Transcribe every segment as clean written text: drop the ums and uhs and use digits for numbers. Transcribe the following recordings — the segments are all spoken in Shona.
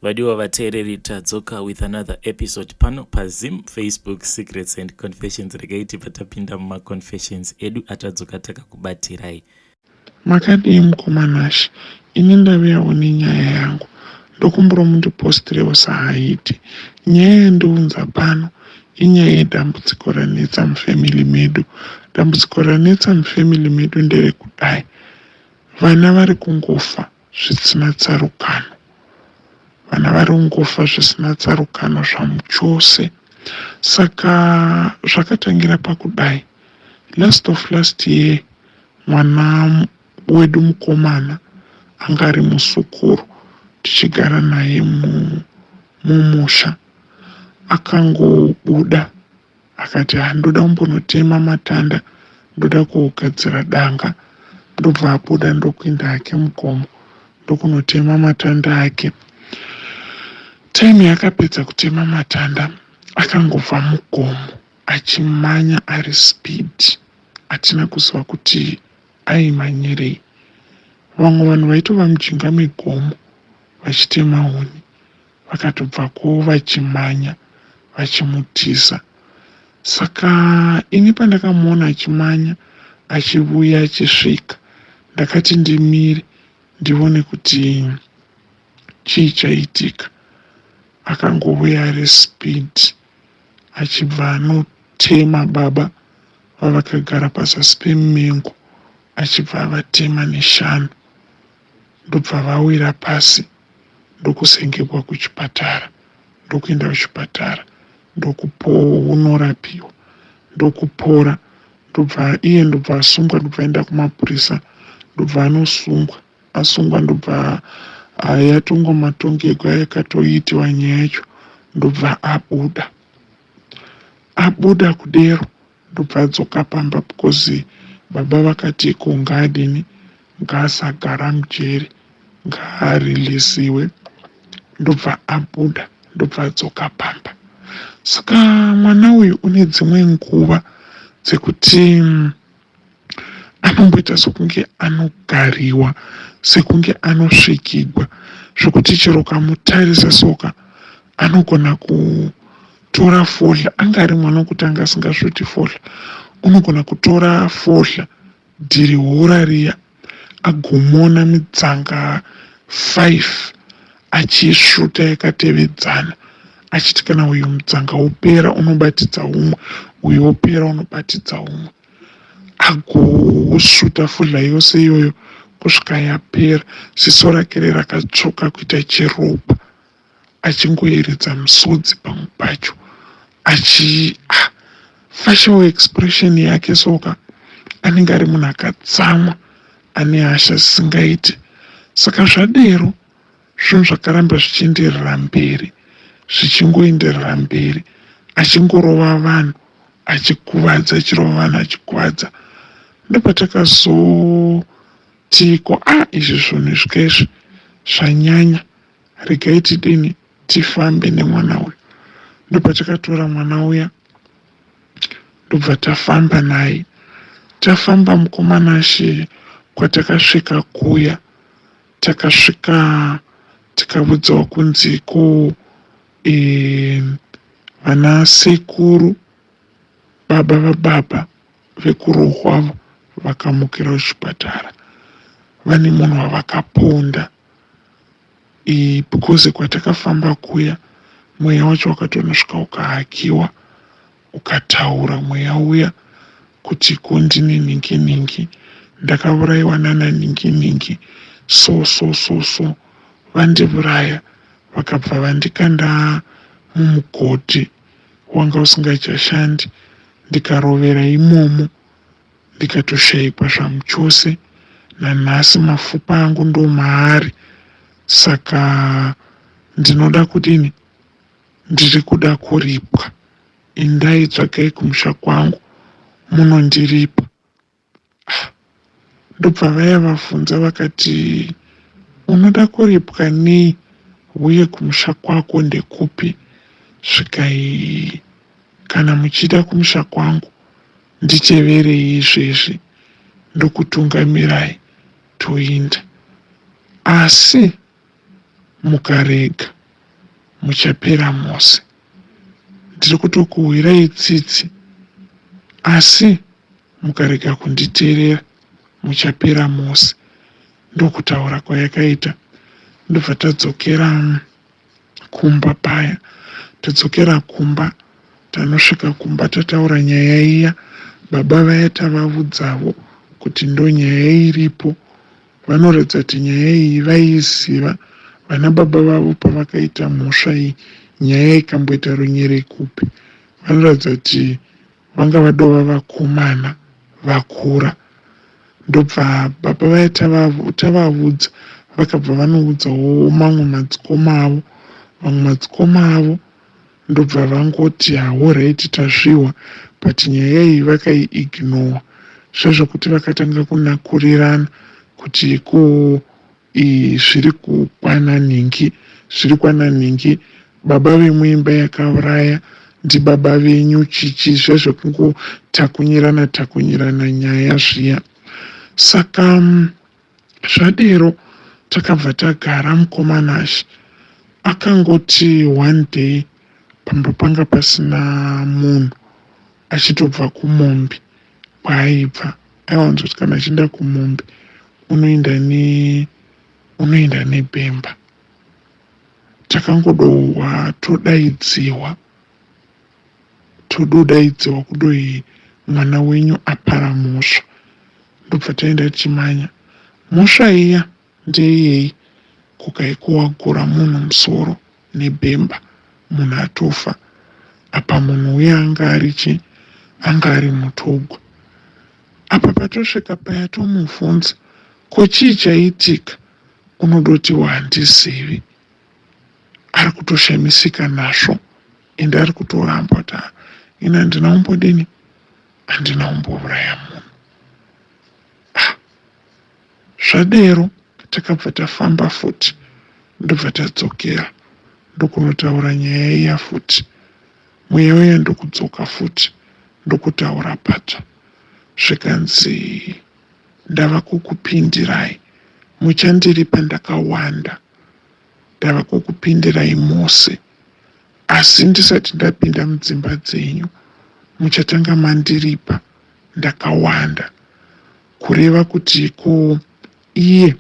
Vadiwa vateereri, tadzoka with another episode pano paZim Facebook Secrets and Confessions. Regai tibva tapinda mumaconfessions edu atadzoka takakubatirai. Makadii mukoma Nashy, ini ndavuyawo nenyaya yangu ndokumbirawo mundipostirewo saHaiti. Nyaya yandiunza pano inyaya yedambudziko ranetsa mufamily medu. Dambudziko ranetsa mufamily medu nderekudai, vana vari kungofa zvisina tsarukano. Vana vari kungofa zvisina tsarukano zvamuchose. Saka zvakatangira pakudai, last of last year mwana wedu mukomana anga ari musukuru tichigara naye mumusha akangobuda akati handoda kumbonotema matanda, ndoda kugadzira danga. Ndobva abuda ndokuinda hake mugomo ndokunotema matanda ake. Time yaakapedza kutema matanda akangobva mugomo achimanya ari speed, hatina kuziva kuti aimanyirei. Vamwe vanhu vaitova mujinga megomo vachitema huni vakatobvako vachimanya vachimutiza. Saka ini pandakamuona achimanya achivuya achisvika ndakati ndimire ndione kuti chii chaitika. Akangouya ari speed achibva anotema baba vavakagara pazasi pemumengo achibva avatema neshanu ndobva vawira pasi ndokusengekwa kuchipatara ndokuenda kuchipatara ndokunorapiwa ndokupora ndobva iye ndobva asungwa ndobva aenda kumapurisa ndobva anosungwa asungwa ndobva yatongwa matongerwo ayakatoitiwa nyaya yacho ndobva abuda abuda kudero ndobva adzoka pamba because baba vakati ko ngaadini ngaasagara mujeri ngaarilisiwe ndobva abuda ndobva adzoka pamba. Saka mwana uyu une dzimwe nguva dzekuti anomboita sekunge anogariwa sekunge anosvikigwa zvokuti chero ukamutarisa soka anogona kutora fodya. Anga ari mwana wekuti anga asingasvuti fodya, unogona kutora fodya dhirihora riya agomona mitsanga 5 achisvuta yakatevedzana achiti kana uyu mutsanga wopera unobatidza umwe, uyu wopera unobatidza umwe, agosvuta fodya yose iyoyo kusvika yapera. Ziso rake rakatsvuka kuita chiropa achingoyeredza misodzi pamwe pacho achi facial expression yake soka anenge ari munhu akatsamwa ane hasha zisingaiti. Saka zvadero zvinhu zvakaramba zvichienderera mberi zvichingoenderera mberi achingorova vanhu achikuvadza achirova vanhu achikuvadza. Ndopatakazoti ko izvi zvinhu izvi izvi zvanyanya, regai tidini tifambe nemwana uyu. Ndopatakatora mwana uya ndobva tafamba naye. Tafamba mukomana she kwatakasvika kuya takasvika tikaudzawo kunzi ko vana sekuru baba vababa vekurohwa vakamukira kuchipatara vane munhu wavakaponda because kwatakafamba kuya mweya wacho wakatonosvika ukahakiwa ukataura mweya uya kuti ko ndini ningi ningi ndakaurayiwa nana ningi ningi so so so so vandiuraya vakabva vandikanda mumugodhi wanga usingachashandi ndikarovera imomo ndikatoshayikwa zvamuchose nanhasi mafupa angu ndomaari. Saka ndinoda kudini, ndiri kuda kuripwa, indai tsvagai kumusha kwangu munondiripa. Ndobva vaya vabvunza vakati unoda kuripwa nei uye kumusha kwako ndekupi? Svikai kana muchida kumusha kwangu nditeverei izvezvi ndokutungamirai toinda. Asi mukarega. Muchapera mose. Ndiri kutokuhwirai tsitsi asi mukarega kunditeerera muchapera mose. Ndokutaura kwayakaita ndobva tadzokera kumba paya. Tadzokera kumba tanosvika kumba tataura nyaya iya baba vaya tavavudzavo kuti ndonyaya iripo. Vanoratidza kuti nyaya iyi vaiiziva vana baba vavo pavakaita mhosva iyi nyaya ikamboita runyerekupe. Vanoratidza kuti vanga vadova vakomana vakura. Ndobva baba vaya tavavudza vakabva vanoudzawo mamwe madzikoma avo. Vamwe madzikoma avo ndobva vangoti horaiti tazvihwa but nyaya iyi vakaiignore zvezvokuti vakatanga kunakurirana kuti ko zviri kukwana nhingi zviri kwana nhingi baba vemuimba yakauraya ndibaba venyu chichi zvezvekungotakunyirana takunyirana nyaya zviya saka Zvadero takabva tagara mukoma Nashy akangoti one day pamba panga pasina munhu achitobva kumombe kwaaibva aiwanzoti kana achienda kumombe unoenda ne unoenda nebhemba takangodohwa todaidziwa tododaidziwa kudoi mwana wenyu apara mhosva ndobva taenda tichimanya mhosva iya ndeyei kukaikuwagura munhu musoro nebhemba munhu atofa apa munhu uya anga ari chi anga ari mutogwa apa patosvika paya tomubvunza ko chii chaitika unodotiwo handizivi ari kutoshamisika nazvo ende ari kutoramba kuti ah, ini handina kumbodini handina kumbouraya munhu ah, zvadero takabva tafamba futi ndobva tadzokera ndokunotaura nyaya iya futi mweya uya ndokudzoka futi ndokutaura patsva zvikanzi ndava kukupindirai muchandiripa ndakawanda ndava kukupindirai mose asi ndisati ndapinda mudzimba dzenyu muchatanga mandiripa ndakawanda kureva kuti ko iye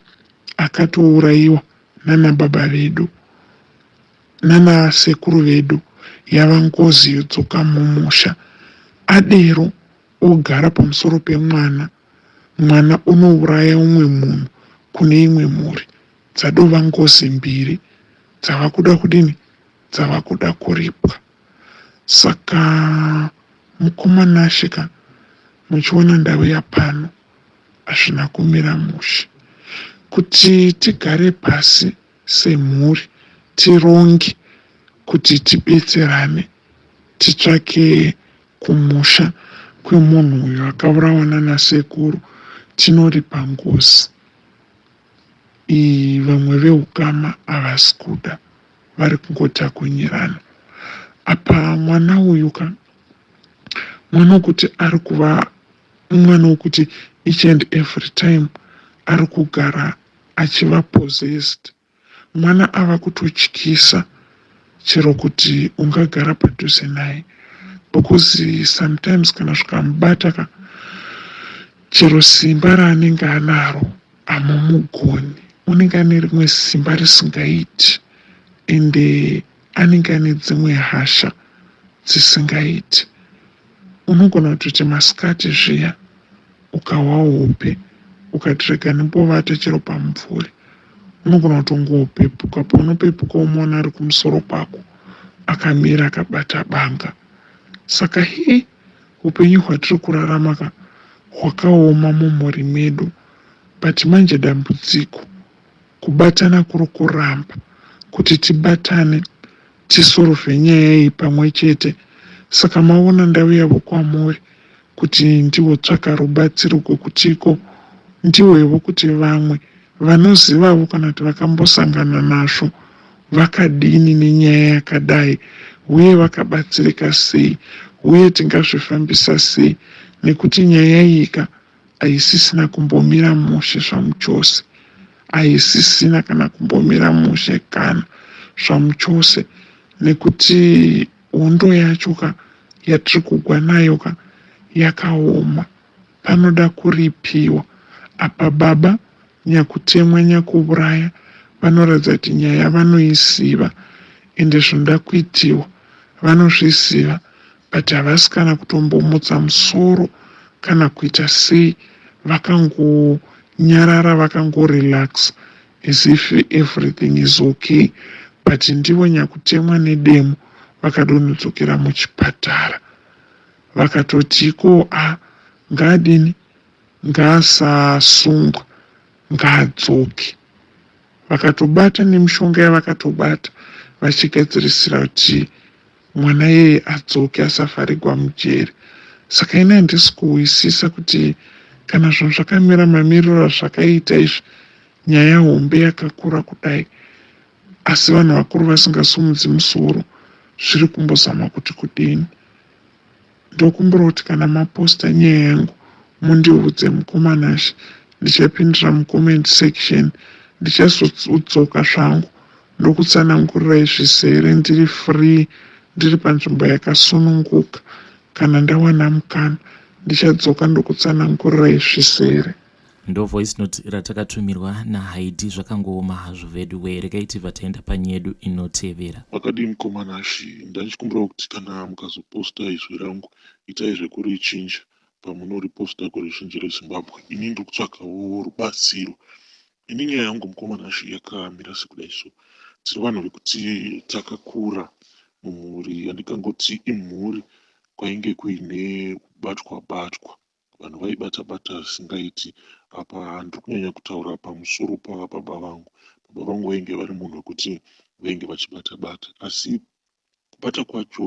akatourayiwa nana baba vedu nana sekuru vedu yava ngozi yodzoka mumusha adero ogara pamusoro pemwana mwana unouraya umwe munhu kune imwe mhuri dzadova ngozi mbiri dzava kuda kudini dzava kuda kuripwa saka mukoma Nashe ka muchiona ndauya pano hazvina kumira mushe kuti tigare pasi semhuri tironge kuti tibetserane titsvake kumusha kwemunhu uyu akaurawa nana sekuru tinoripa ngozi iyi vamwe veukama havasi kuda vari kungotakunyirana apa mwana uyu ka mwana wekuti ari kuva mwana wekuti each and every time ari kugara achiva possessed Mwana ava kutotyisa chero kuti ungagara padhuze naye because sometimes kana zvikamubata ka chero simba raanenge anaro hamumugoni unenge ane rimwe simba risingaiti ende anenge ane dzimwe hasha dzisingaiti unogona kutoti masikati zviya ukahwa hope ukati rega ndimbovata chero pamumvuri unogona kutongopepuka paunopepuka umoona ari kumusoro kwako akamira akabata banga saka hii upenyu hwatiri kurarama ka hwakaoma mumhuri medu but manje dambudziko kubatana kuri kuramba kuti tibatane tisolve nyaya iyi pamwe chete saka maona ndauyavo kwamuri kuti ndiwotsvaka rubatsiro kwekutiko ndiwevo kuti vamwe vanozivavo kana kuti vakambosangana nazvo vakadini nenyaya yakadai uye vakabatsirika sei uye tingazvifambisa sei nekuti nyaya iyika haisisina kumbomira mushe zvamuchose haisisina kana kumbomira mushe kana zvamuchose. Nekuti hondo yacho ka yatiri kugwa nayo ka yakaoma. Panoda kuripiwa. Apa baba nyakutemwa nyakuuraya vanoratidza kuti nyaya vanoiziva ende zvinoda kuitiwa vanozviziva but havasi kana kutombomutsa musoro kana kuita sei vakangonyarara vakangorelaxa as if everything is okay but ndivo nyakutemwa nedemo vakadonhodzokera muchipatara vakatoti iko a ngaadini ngaasasungwa ngaadzoke vakatobata nemishonga yavakatobata vachigadzirisira kuti mwana iyeye adzoke asavharirwa mujeri saka ini handisi kuhwisisa kuti kana zvinhu zvakamira mamiriro azvakaita izvi nyaya hombe yakakura kudai asi vanhu vakuru vasingasumudzi musoro zviri kumbozama kuti kudini ndokumbira kuti kana maposta nyaya yangu mundiudze mukoma Nashe ndichapindira mucomment section ndichazodzoka zvangu ndokutsanangurirai zvizere ndiri free ndiri panzvimbo yakasununguka kana ndawana mukana ndichadzoka ndokutsanangurirai zvizere. Ndo voice note ratakatumirwa naHaidi zvakangooma hazvo vedu wee regai tibva taenda panyedu inotevera. Makadii mukoma Nashy ndandichikumbirawo kuti kana mukazoposta izwi rangu itai zvekurichinja pamunoriposta kuruzhinji rweZimbabwe ini ndiri kutsvagawo rubatsiro ini nyaya yangu mukoma Nashy yakamira sekudai so tiri vanhu vekuti takakura mumhuri yandikangoti imhuri kwainge kuine kubatwa batwa vanhu vaibata bata zvisingaiti apa ndiri kunyanya kutaura pamusoro pababa vangu baba vangu vainge vari munhu wekuti vainge vachibata bata asi kubata kwacho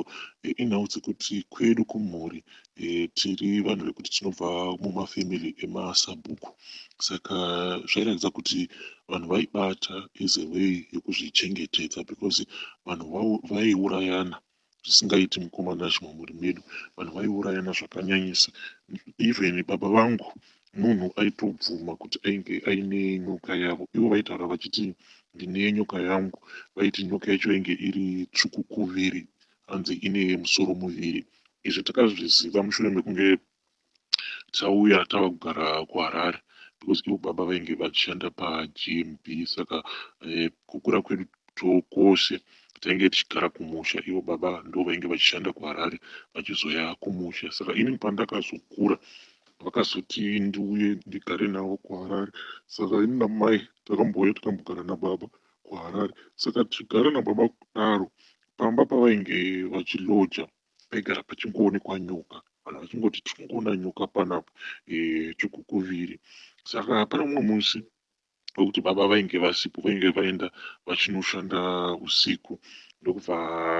inhau dzekuti kwedu kumhuri tiri vanhu vekuti tinobva mumafamily emasabhuku saka zvairatidza kuti vanhu vaibata as a way yekuzvichengetedza because vanhu vaiurayana zvisingaiti mukoma Nashe mumhuri medu vanhu vaiurayana zvakanyanyisa even baba vangu munhu aitobvuma kuti ainge aine nyoka yavo ivo vaitaura vachiti ndine nyoka yangu vaiti nyoka yacho yainge iri tsvuku kuviri hanzi ine musoro muviri izvi takazviziva mushure mekunge tauya tava kugara kuHarare because ivo baba vainge vachishanda paGMB saka kukura kwedu kwose tainge tichigara kumusha ivo baba ndo vainge vachishanda kuHarare vachizoya kumusha saka ini pandakazokura vakazoti ndiuye ndigare navo kuHarare saka ini namai takambouya tikambogara nababa kuHarare saka tichigara nababa kudaro pamba pavainge vachiloja paigara pachingoonekwa nyoka vanhu vachingoti tiri kungoona nyoka panapa tsvuku kuviri saka pane mumwe musi wekuti baba vainge vasipo vainge vaenda vachinoshanda usiku ndokubva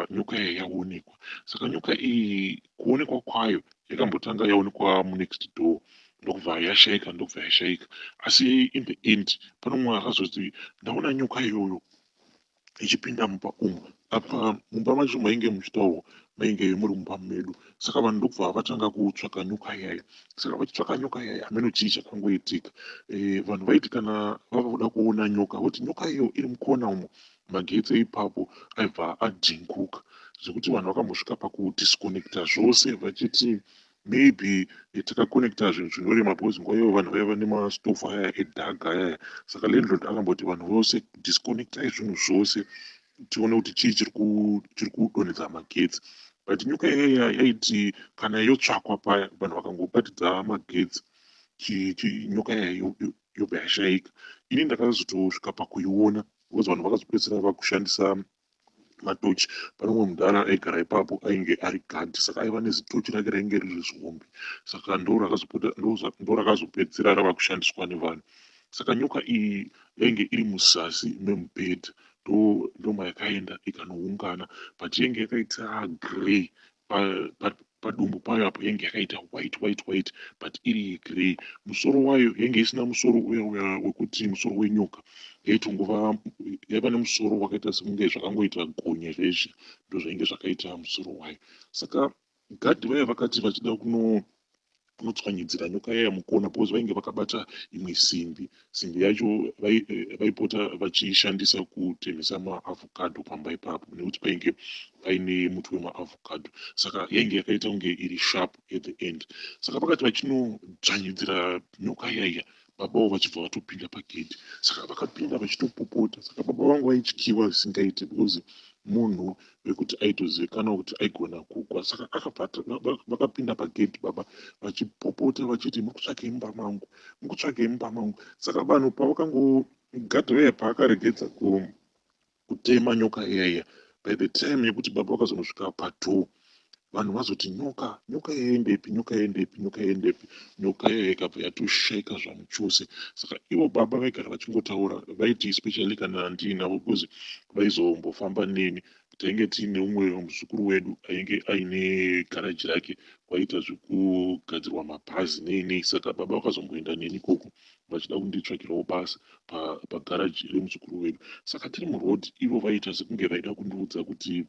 nyoka iyi yaonekwa saka nyoka iyi kuonekwa kwayo yakambotanga yaonekwa munext door ndokubva yashayika ndokubva yashayika asi in the end pane mumwe akazoti ndaona nyoka iyoyo ichipinda mumba umu apa mumba macho mainge muchitaurwa mainge muri mumba medu saka vanhu ndokubva vatanga kutsvaka nyoka iyaya saka vachitsvaka nyoka iyaya hameno chii chakangoitika vanhu vaiti kana vava kuda kuona nyoka voti nyoka iyo iri mukona umo magetsi ipapo aibva adhinguka zvekuti vanhu vakambosvika pakudisconnecta zvose vachiti maybe takakonekta zvinhu zvinorema because nguva iyoyo vanhu vaiva nemastovhu aya edhaga ayaya saka landlord akamboti vanhu vose disconnectai zvinhu zvose tione kuti chii chiri kudonhedza magetsi but nyoka iyaya yaiti kana yotsvakwa paya vanhu vakangobatidza magetsi nyoka iyaya yobva yashayika ini ndakazotosvika pakuiona because vanhu vakazopedzisira vakushandisa matochi pane umwe mudhara aigara ipapo ainge ari gadhi saka aiva nezitochi rake rainge riri zihombe saka ndo rakazopedzisira rava kushandiswa nevanhu saka nyoka iyi yainge iri muzasi memubhedha ndomayakaenda ikanoungana but yainge yakaita grey padumbu payo apo yainge yakaita white white white but iri grey musoro wayo yainge isina musoro uya uya wekuti musoro wenyoka yaitongova yaiva nemusoro wakaita sekunge zvakangoita gonye zvezvi ndo zvainge zvakaita musoro wayo saka gadhi vaya vakati vachida kuno. kunotswanyidzira nyoka yaya mukona because vainge vakabata imwe simbi. Simbi yacho vaipota vachiishandisa kutemesa maavocado pamba ipapo nekuti painge paine muti wemaavocado, saka yainge yakaita kunge iri sharp at the end. Saka vakati vachinodzvanyidzira nyoka yaiya, babawo vachibva vatopinda pagedhi. Saka vakapinda vachitopopota. Saka baba vangu vaityiwa zvisingaiti because munhu wekuti aitozivikanwa kuti aigona kugwa. Saka akabva vakapinda pagedhi baba vachipopota vachiti, "Mukutsvakei mumba mangu? Mukutsvakei mumba mangu?" Saka vanhu pavakangogadhi vaya, paakaregedza kutema nyoka iyaiya, by the time yekuti baba vakazonosvika padoor, vanhu vazoti, "Nyoka, nyoka yaendepi? Nyoka yaendepi? Nyoka yaendepi?" Nyoka iyoyo ikabva yatoshaika zvamu chose. Saka ivo baba vaigara vachingotaura, vaiti especially kana ndiinavo, because vaizombofamba neni, tainge tiine umwe muzukuru wedu ainge aine garaji rake kwaiita zvekugadzirwa mabhazi nei nei. Saka baba vakazomboenda neni ikoko vachida kunditsvakirawo basa pagaraji remuzukuru wedu. Saka tiri muroad, ivo vaiita sekunge vaida kundiudza kuti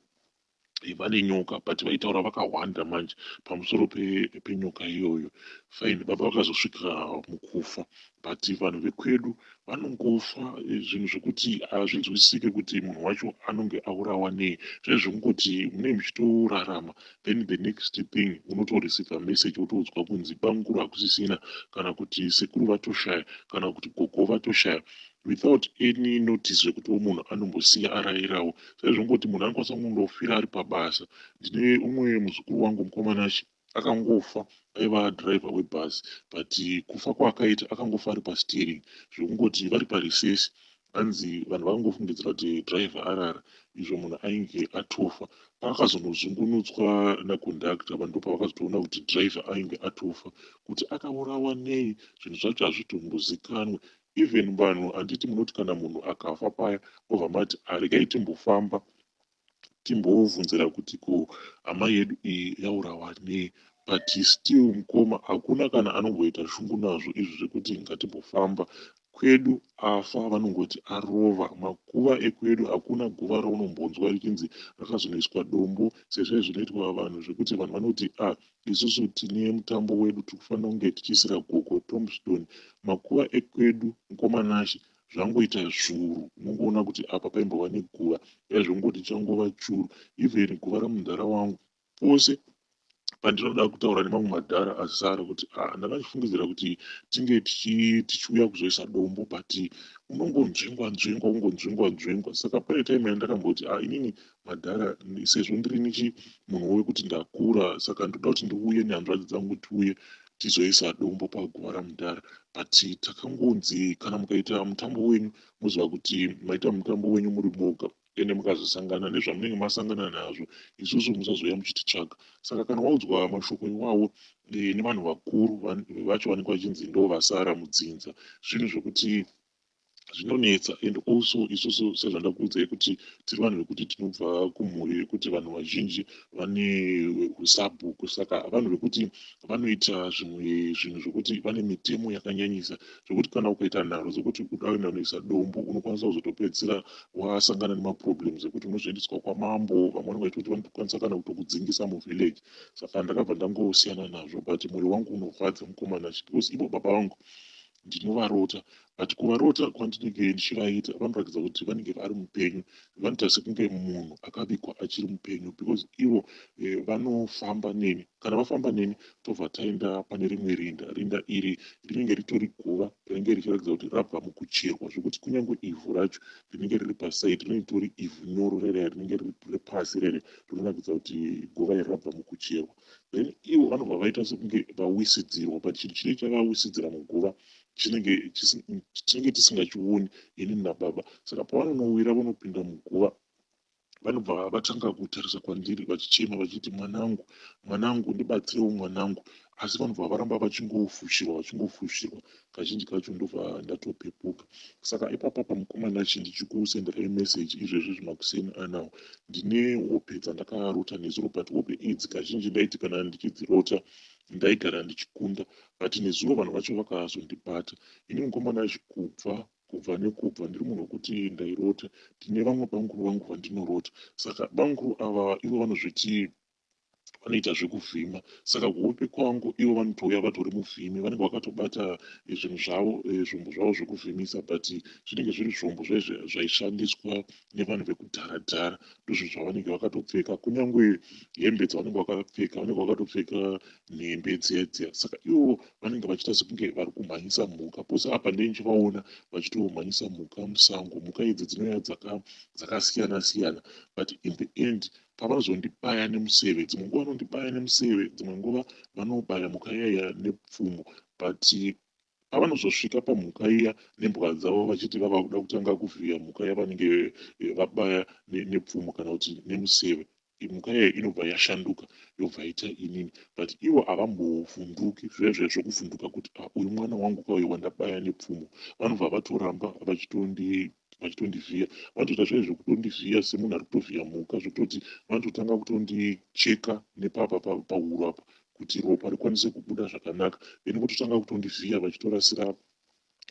vane nyoka, but vaitaura vakawanda manje pamusoro penyoka iyoyo. Fine, baba vakazosvika mukufa, but vanhu vekwedu vanongofa zvinhu zvekuti hazvinzwisisike kuti munhu wacho anonge aurawa nei. Zvezvekungoti munenge muchitorarama, then the next thing unotoreceiva message, wotoudzwa kunzi bamukuru hakusisina, kana kuti sekuru vatoshaya, kana kuti gogo vatoshaya, without any notice zvekutiwo munhu anombosiya arayirawo. Saizvongoti munhu anokwanisa kungondofira ari pabasa. Ndine umwe muzukuru wangu, mukomanachi, akangofa, aiva dhiraivha webhazi, but kufa kwaakaita, akangofa ari pasteering, zvekungoti vari parecess, hanzi vanhu vakangofungidzira kuti dhiraivha arara, izvo munhu ainge atofa. Paakazonozungunutswa nakondakta, vanhu ndopavakazotoona kuti dhiraivha ainge atofa. Kuti akaurawa nei, zvinhu zvacho hazvitombozikanwe. Even vanhu, handiti munoti kana munhu akafa paya, obva mati, "Regai timbofamba timbovhunzira kuti ko hama yedu iyi yaurawa nei?" But still, mukoma, hakuna kana anomboita shungu nazvo izvi zvekuti ngatimbofamba. Kwedu afa, vanongoti arova. Makuva ekwedu, hakuna guva raunombonzwa richinzi rakazonoiswa dombo sezvai zvinoitwa vanhu, zvekuti vanhu vanoti, "A ah, isusu tine mutambo wedu, tiri kufanira kunge tichiisira gogo tombstone." Makuva ekwedu, mukomanashi, zvangoita zvuru. Unongoona kuti apa paimbova neguva, yaizvongoti changova churu. Even guva ramudhara wangu, pose pandinoda kutaura nemamwe madhara asara kuti, ah, ndakachifungidzira kuti tinge tichiuya kuzoisa dombo, but unongonzvengwa nzvengwa, ungonzvengwa nzvengwa. Saka pane time yandakamboti, ah, inini madhara, sezvo ndiri nichi munhu wekuti ndakura, saka ndoda kuti ndiuye nehanzvadzi dzangu, tiuye tizoisa dombo paguva ramudhara. But takangonzi, kana mukaita mutambo wenyu, moziva kuti maita mutambo wenyu muri moga, ende mukazosangana nezvamunenge masangana nazvo, isusu musazouya muchititsvaga. Saka kana waudzwa mashoko iwawo nevanhu vakuru vacho vanenge vachinzi ndo vasara mudzinza, zvinhu zvekuti zvinonetsa. And also isusu, sezvandakuudzai kuti tiri vanhu vekuti tinobva kumhuri yekuti vanhu vazhinji vane usabhuku, saka vanhu vekuti vanoita zvimwe zvinhu zvokuti vane mitemo yakanyanyisa, zvekuti kana ukaita nharo dzekuti uda kuenda kunoisa dombo, unokwanisa kuzotopedzisira wasangana nemaproblems ekuti unozoendeswa kwamambo. Vamwe vanenge vachitoti vanokwanisa kana kutokudzingisa muvillage. Saka ndakabva ndangosiyana nazvo, but mwoyo wangu unorwadza, mukomana, because ivo baba vangu ndinovarota, but kuvarota kwandinenge ndichivaita, vanoratidza kuti vanenge vari mupenyu. Vanoita sekunge munhu akavigwa achiri mupenyu, because ivo vanofamba neni. Kana vafamba neni, tobva taenda pane rimwe rinda. Rinda iri rinenge ritori guva rinenge richiratidza kuti rabva mukucherwa, zvekuti kunyange ivhu racho rinenge riri pasaidi rinenge ritori ivhu nyoro rere, rinenge riri repasi rere, rinoratidza kuti guva iri rabva mukucherwa. Then ivo vanobva vaita sekunge vawisidzirwa, but chinhu chinenge chavawisidzira muguva chinenge tinenge tisingachioni inini nababa. Saka pavanonowira, vanopinda muguva, vanobva vatanga kutarisa kwandiri vachichema vachiti, "Mwanangu, mwanangu, ndibatsirewo mwanangu." Asi vanobva varamba vachingofushirwa, vachingofushirwa. Kazhinji kacho ndobva ndatopepuka. Saka ipapa pamukomana chi, ndichikusenderai message izvezvi zvimakuseni anawo, ndine hope dzandakarota nezuro, but hope idzi kazhinji ndaiti kana ndichidzirota, ndaigara ndichikunda, but nezuro vanhu vacho vakazondibata. Ini, mukomana, kubva kubva nekubva ndiri munhu wekuti ndairota, ndine vamwe bamukuru vangu vandinorota. Saka bamukuru ava, ivo vanozviti Vanoita zvekuvhima, saka kuhope kwangu ivo vanotouya vatori muvhimi. Vanenge vakatobata zvinhu zvavo, zvombo zvavo zvekuvhimisa, but zvinenge zviri zvombo zvaishandiswa nevanhu vekudhara-dhara. Ndozvinhu zvavanenge vakatopfeka, kunyange hembe dzavanenge vakapfeka, vanenge vakatopfeka nhembe dziya dziya. Saka ivo vanenge vachiita sekunge vari kumhanyisa mhuka. Pose apa ndenichivaona vachitomhanyisa mhuka musango. Mhuka idzi dzinouya dzakasiyana siyana, but in the end pavanozondibaya nemuseve, dzimwe nguva vanondibaya nemuseve, dzimwe nguva vanobaya mhuka iyaiya nepfumo. But pavanozosvika pamhuka iya nembwa dzavo, vachiti vava kuda kutanga kuvhiya mhuka yavanenge vabaya nepfumo kana kuti nemuseve, mhuka iyayo inobva yashanduka, yobva ita inini. But ivo havambovhunduki zvezve zvokuvhunduka kuti, ah, uyu mwana wangu kauyu wandabaya nepfumo. Vanobva vatoramba vachitondivhiya. Vanotoita zvaizvo zvekutondivhiya semunhu ari kutovhiya mhuka, zvekutoti vanototanga kutondicheka nepapa pahuro apa kuti ropa rikwanise kubuda zvakanaka. Then vototanga kutondivhiya, vachitorasira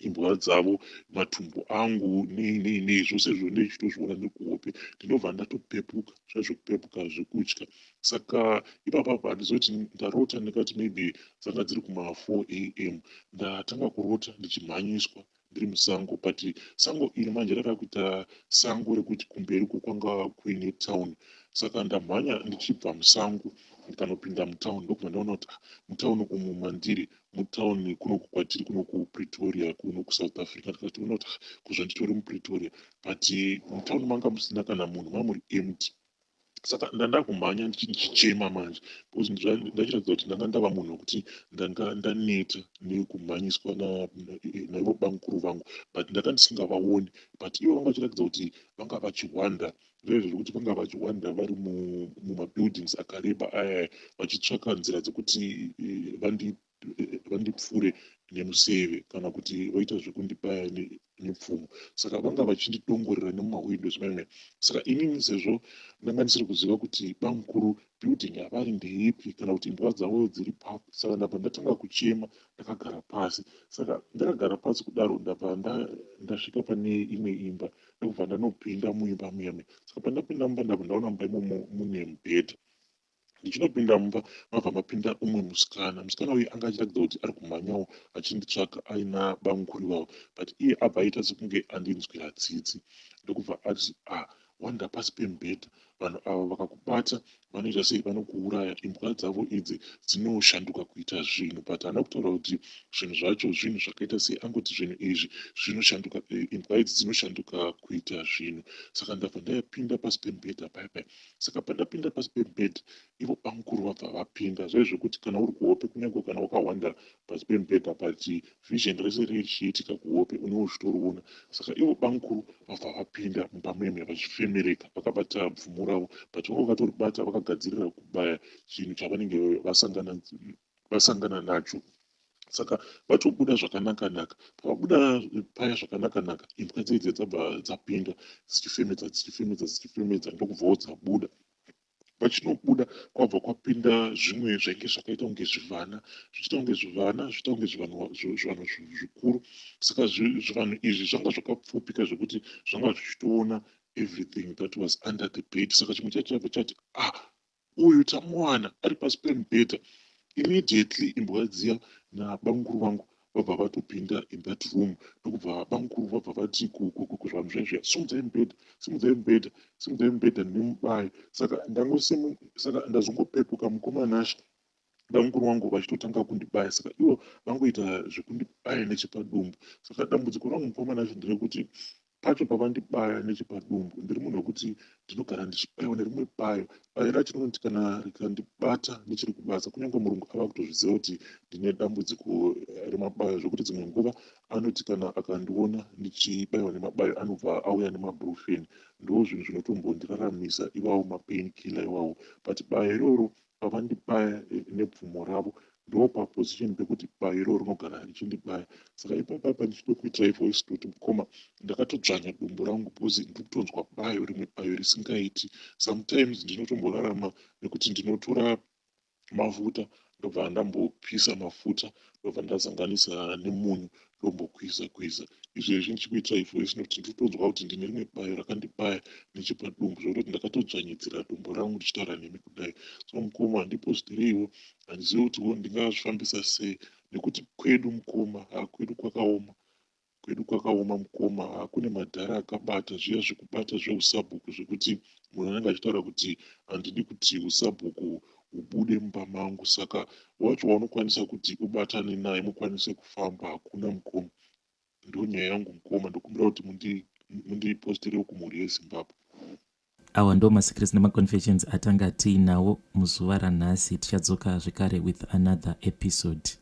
imbwa dzavo matumbu angu, nei nei nei. Zvose izvo ndichitozviona nekuhope. Ndinobva ndatopepuka zvazvekupepuka zvekutya. Saka ipapa apa handizoti ndarota, ndingati maybe dzanga dziri kuma4 a.m. Ndatanga kurota ndichimhanyiswa ndiri musango, but sango iri manje rava kuita sango rekuti kumberi kwanga kuine town. Saka ndamhanya ndichibva musango, ndikanopinda mutown, ndokubva ndaona kuti, ah, mutown umu mandiri mutown kunoku kwatiri kuno kuPretoria, kuno kuSouth Africa. Ndikatoona kuti, ah, kuzvanditori muPretoria, but mutown manga musina kana munhu, mamuri empty. Saka ndanda kumhanya ndichichema manje, because ndachiratidza kuti ndanga ndava munhu wekuti ndanga ndaneta nekumhanyiswa naivo bamukuru vangu, but ndanga ndisingavaoni. But ivo vanga vachiratidza kuti vanga vachihwanda zvaizvo zvekuti vanga vachihwanda vari mumabuildings akareba aya, vachitsvaka nzira dzekuti vandipfure nemuseve kana kuti vaita zvekundibaya nepfumo. Saka vanga vachindidongorera nemumawindows maimwe. Saka inini, sezvo ndanga ndisiri kuziva kuti bamukuru building yavari ndeipi kana kuti imbwa dzavo dziri papi, saka ndabva ndatanga kuchema ndakagara pasi. Saka ndakagara pasi kudaro, ndabva ndasvika pane imwe imba, ndokubva ndanopinda muimba muyame. Saka pandapinda mumba, ndabva ndaona mumba imomo mune mubhedha. Ndichinopinda mumba, mabva mapinda umwe musikana. Musikana uyu anga achiratidza kuti ari kumhanyawo achinditsvaka aina bamukuru vavo, but iye abva aita sekunge andinzwira tsitsi, ndokubva ati, "Ah, wanda pasi pemubhedha. Vanhu ava vakakubata vanoita sei? Vanokuuraya. Imbwa dzavo idzi dzinoshanduka kuita zvinhu." But haana kutaura kuti zvinhu zvacho zvinhu zvakaita sei. Angoti zvinhu izvi zvinoshanduka, imbwa idzi dzinoshanduka kuita zvinhu. Saka ndabva ndapinda pasi pemubhedha paya paya. Saka pandapinda pasi pemubhedha, ivo bamukuru vabva vapinda zvaizvokuti kana uri kuhope, kunyange kana wakawanda pasi pemubhedha, but vision rese richiitika kuhope unenge uchitoriona. Saka ivo bamukuru vabva vapinda mumba meme vachifemereka, vakabata bvumo ravo, but vanga vakatoribata vakagadzirira kubaya chinhu chavanenge vasangana nacho. Saka vatobuda zvakanaka-naka. Pavabuda paya zvakanaka-naka, imbwa dzeidze dzabva dzapinda dzichifemedza, dzichifemedza, dzichifemedza, ndokubvawo dzabuda. Pachinobuda kwabva kwapinda zvimwe zvainge zvakaita kunge zvivana, zvichiita kunge zvivana, zvichiita kunge zvivanhu zvikuru. Saka zvivanhu izvi zvanga zvakapfupika zvekuti zvanga zvichitoona everything that was under the bed. Saka chimwe chacho chabva chati, "Ah, uyu tamuwana ari pasi pemubhedha." Immediately imbwa dziya nabamukuru vangu vabva vatopinda in that room, ndokubva bamukuru vabva vati kuzvanhu zvaizviya, "Simudzai mubhedha, simudzai mubhedha, simudzai mubhedha nemubayo." Saka saka ndazongopepuka, mukoma Nashe, bamukuru vangu vachitotanga kundibaya. Saka ivo vangoita zvekundibaya nechepadumbu. Saka dambudziko rangu, mukoma Nashe, nderekuti pacho pavandibaya nechepadumbu, ndiri munhu wekuti ndinogara ndichibayiwa nerimwe bayo. Bayo racho rinoti kana rikandibata ndichiri kubasa, kunyange murungu ava kutozviziva kuti ndine dambudziko remabayo, zvokuti dzimwe nguva anoti kana akandiona ndichibayiwa nemabayo, anobva auya nemaBrufen. Ndo zvinhu zvinotombondiraramisa iwawo, mapain killer iwawo. But bayo iroro, pavandibaya nepfumo ravo, ndo paposition pekuti bayo iroro rinogara richindibaya. Saka ipapapa ndichitokuitirai voice note, mukoma, ndakatodzvanya dumbu rangu because ndiri kutonzwa bayo, rimwe bayo risingaiti. Sometimes ndinotomborarama nekuti ndinotora mafuta, ndobva ndambopisa mafuta, ndobva ndazanganisa nemunyu, ndombokwisa kwisa. Izvezvi ndichikuitirai voice note ndiri kutonzwa kuti ndine rimwe bayo rakandibaya nechepadumbu zvekutoti ndakatodzvanyidzira dumbu rangu ndichitaura nemi kudai. So mukoma, ndipostireiwo. Handizivi kutiwo ndingazvifambisa sei nekuti kwedu mukoma, ha, kwedu kwakaoma, kwedu kwakaoma mukoma. Ha, kune madhara akabata zviya zvekubata zveusabhuku, zvekuti munhu anenge achitaura kuti handidi kuti usabhuku ubude mumba mangu. Saka wacho waunokwanisa kuti ubatane naye mukwanise kufamba hakuna mukoma. Ndonyaya yangu mukoma, ndokumbira kuti mundipostirewo kumhuri yeZimbabwe. Awa ndo masecrets nemaconfessions atanga tiinawo muzuva ranhasi. Tichadzoka zvekare with another episode.